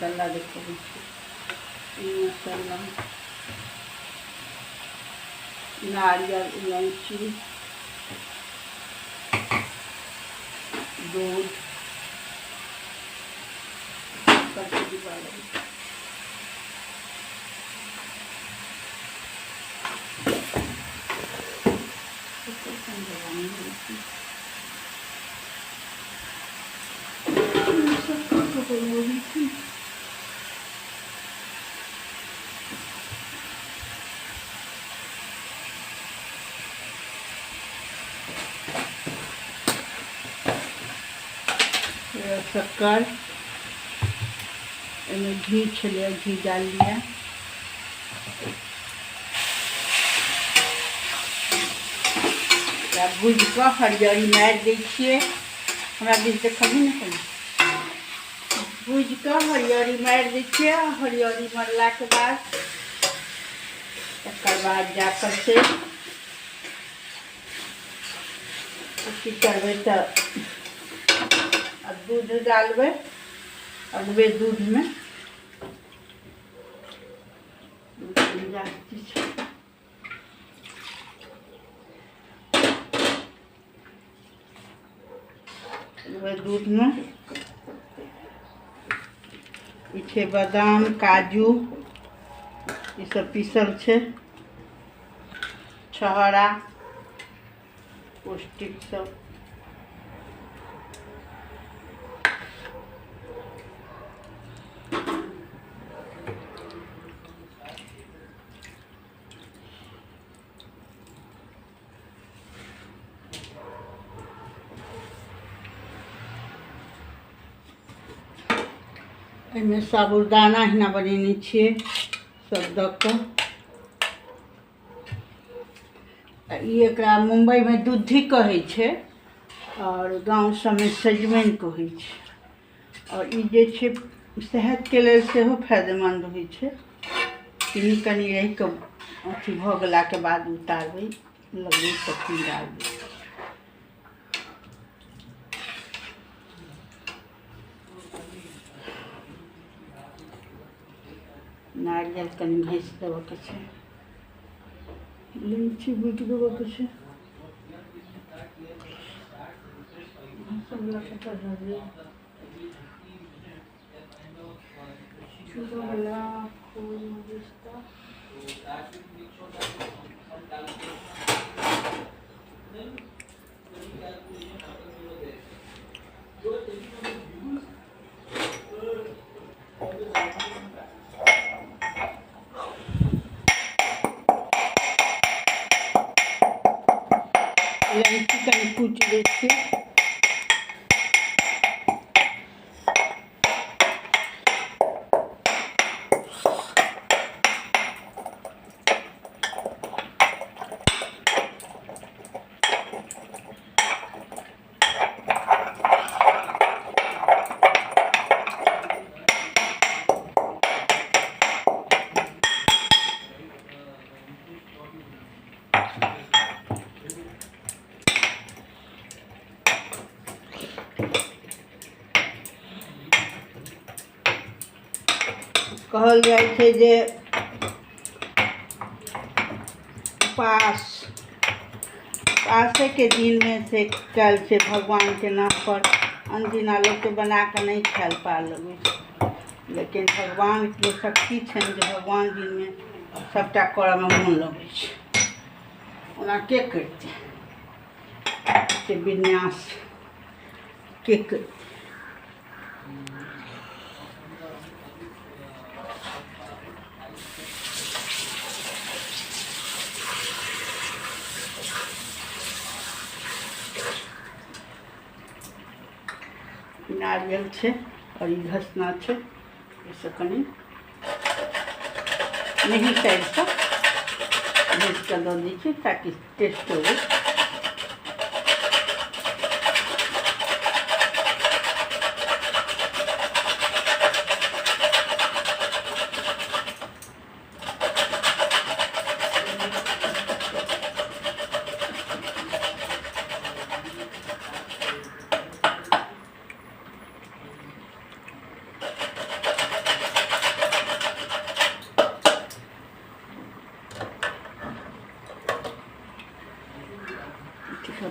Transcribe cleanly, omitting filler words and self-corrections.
मसाला देखबै छी। ई मसाला नारियल, इलायची, दूध, शक्कर डिब्बा। शक्कर, एहिमे घी छलै, घी डाललियै। एकरा भूजि कऽ हरियरी मारि दै छियै। हमरा दिस देखबही ने कनि। भूजि कऽ हरियरी मारि दै छियै। हरियरी मारलाके बाद तकर बाद जा कऽ से की करबै तऽ आब दूध डालबै। अगबे दूधमे दूधमे ई छै बादाम, काजू, ईसब पीसल छै, छहरा, पौष्टिक सब। एहिमे साबुदाना अहिना बनेने छियै सब दऽ कऽ। ई एकरा मुम्बइमे दूधी कहै छै आओर गाँव सबमे सजमनि कहै छै। आओर ई जे छै सेहतके लेल सेहो फायदेमन्द होइ छै। चीनी कनि रहि कऽ अथी भऽ गेलाके बाद उतारबै, लगबै, तखन डालबै। नारियल कनि घसि देबऽके छै, लीची बुटि देबऽके छै। चूड़ावला फूल। इलायची कनि कुटि दै छियै। कहल जाइ छै जे उपास उपासेके दिनमे से कयल छै भगवानके नामपर। अनदिना लोकके बना कऽ नहि खायल पार लगै छै, लेकिन भगवानके शक्ति छनि जे भगवान दिनमे सभटा करयमे मोन लगै छै। ओना के करितै से विन्यास, के करितै? नारियल छै आओर ई घसना छै। एहिसँ कनि मेही साइडसँ घसि कऽ दऽ दै छियै ताकि टेस्ट अबै। ठीक है।